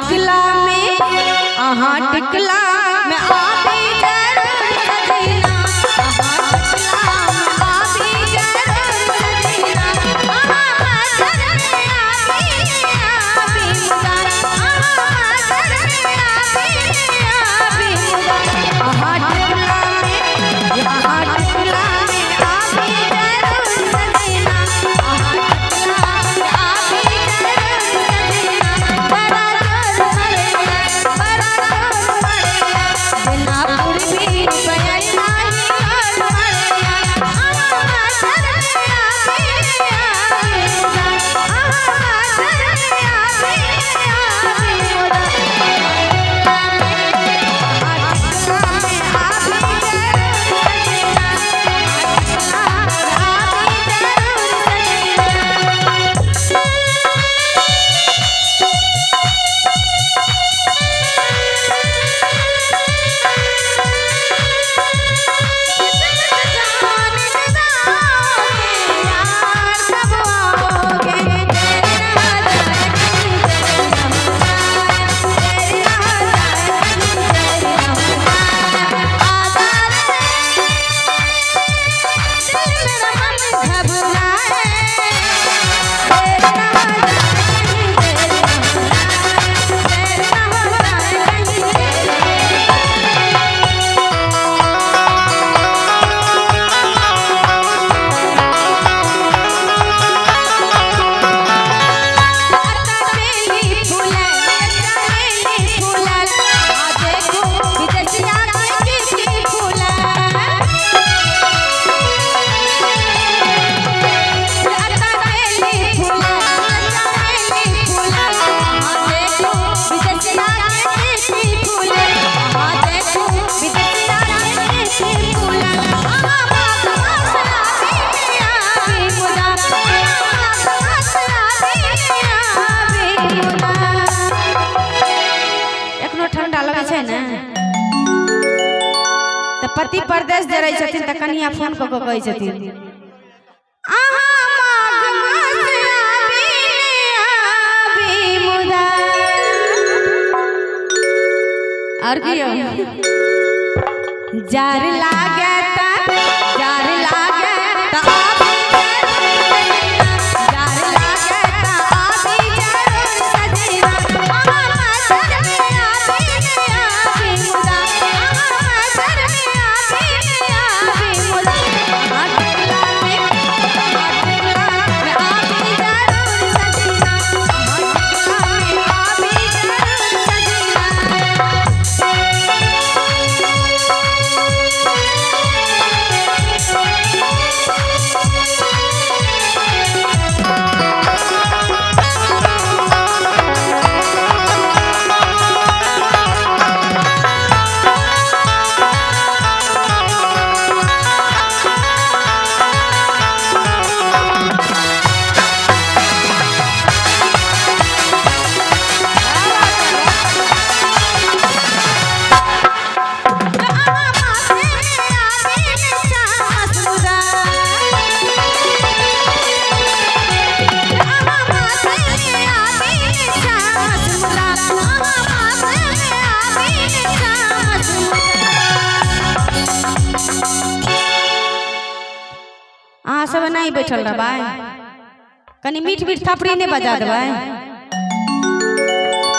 टिकला में, अहाँ टिकला में आबी जरूर सजना, अहाँ टिकला में आबी जरूर सजना, अहाँ माजर में आबी आबी मुदा, अहाँ माजर में आबी आबी मुदा, अहाँ टिकला में, अहाँ टिकला में आबी जरूर सजना, अहाँ टिकला में आबी जरूर सजना, बड़ा जोर मरेला, बड़ा जोर मरेला, बिना पूर्वी बयल नाही जोर मरेला, अहाँ माजर में आबी आबी मुदा, अहाँ माजर में आबी आबी मुदा, अहाँ टिकला में आबी जरूर सजना, अहाँ टिकला में आबी जरूर सजना। जान लगाओगे यार कब आओगे, तेरे ना जाए कहीं तेरे ना हो जाए, तेरे ना जाए कहीं तेरे ना हो जाए, आजा रे दिल मेरा मन घबराए, तेरे ना जाए कहीं तेरे ना हो जाए, तेरे ना हो जाए कहीं तेरे। चमेली फूले, चमेली फूले, आ देखो विदेशिया के किसी फूले, चमेली फूले, चमेली फूले, आ देखो विदेशिया के किसी फूले, आ देखो विदेशिया के किसी फूले, आ माघ मास आबी आबी मुदा, माघ मास आबी आबी मुदा। एखनो ठंडा लगै छै ने, तऽ पति परदेश जे रहै छथिन तऽ कनिया फोन कऽ कऽ कहै छथिन, अहाँ माघ मास आबी ने आबी मुदा। आओर की यौ, जार लागे तऽ, जार लागे तऽ आबी जरूर सजना, जार लागे तऽ आबी जरूर सजना, अहाँ माजर में आबी आबी मुदा, अहाँ माजर में आबी आबी मुदा, अहाँ टिकला में, अहाँ टिकला में आबी जरूर सजना, अहाँ टिकला में आबी जरूर सजना। अहाँ माथे में आबी छामस मुदा, अहाँ माथे में आबी छामस मुदा, अहाँ माथे में आबी छामस मुदा। अहाँ सब एनाही बैठल रहबै, कनि मीठ मीठ थपड़ी नहि बजा देबै?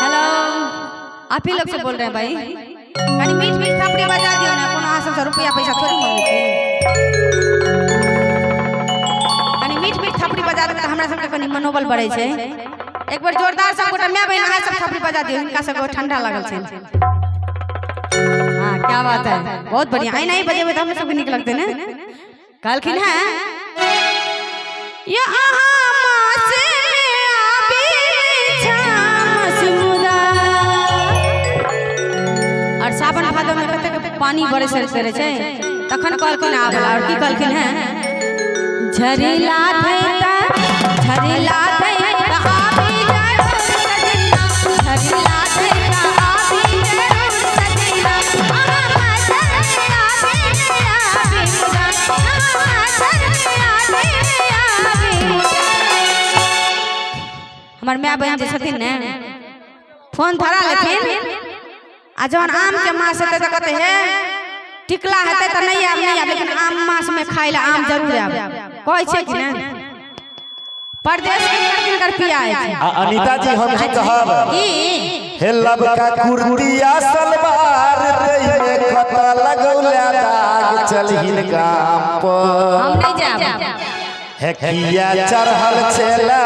हेलो, आप ही लोग से बोल रहे हैं भाई, कनि मीठ मीठ थपड़ी बजा दियौ ने, कोनो अहाँ सबसँ रुपया पैसा थोड़ी मांगै छी। कनि मीठ मीठ थपड़ी बजा देबै तऽ हमरा सबके कनि मनोबल बढ़ै छै। एक बेर जोरदार सब गोटा माय बहिन अहाँ सब थपड़ी बजा दियौ, हिनका सबके ठंडा लागल छै। हाँ क्या बात है, बहुत बढ़िया। एना ही बजेबै तऽ हमरा सबके नीक लगतै ने। कहलखिन हैं, ये अहाँ मास में आबी छामस मुदा। और सावन भादव में कतेक पानी बरसैत रहै छै, तखन कहलखिन आबला। और की कहलखिन हैं, झरिला धैता, झरिला धैता आबी जरूर सजना, झरिला धैता आबी जरूर सजना, अहाँ माजर में आबी आबी मुदा, अहाँ माजर में आबी आबी मुदा। हमर माय बहिन जे छथिन ने, फोन धरा लेथिन आ जहन आम के मास हेतै तऽ कहते हे टिकला हेतै तऽ नहि आब नहि आब, लेकिन आम मास में खाय ला आम जरूर आब। कहै छै कि नहि? परदेश के किनकर पिया छै। आ अनीता जी हम की कहब, की हे लबका कुर्तिया सलवार तई में खत लगौला दाग चलहिन गाम पर। हम नहीं जाब। हे किया चढ़ल छेला।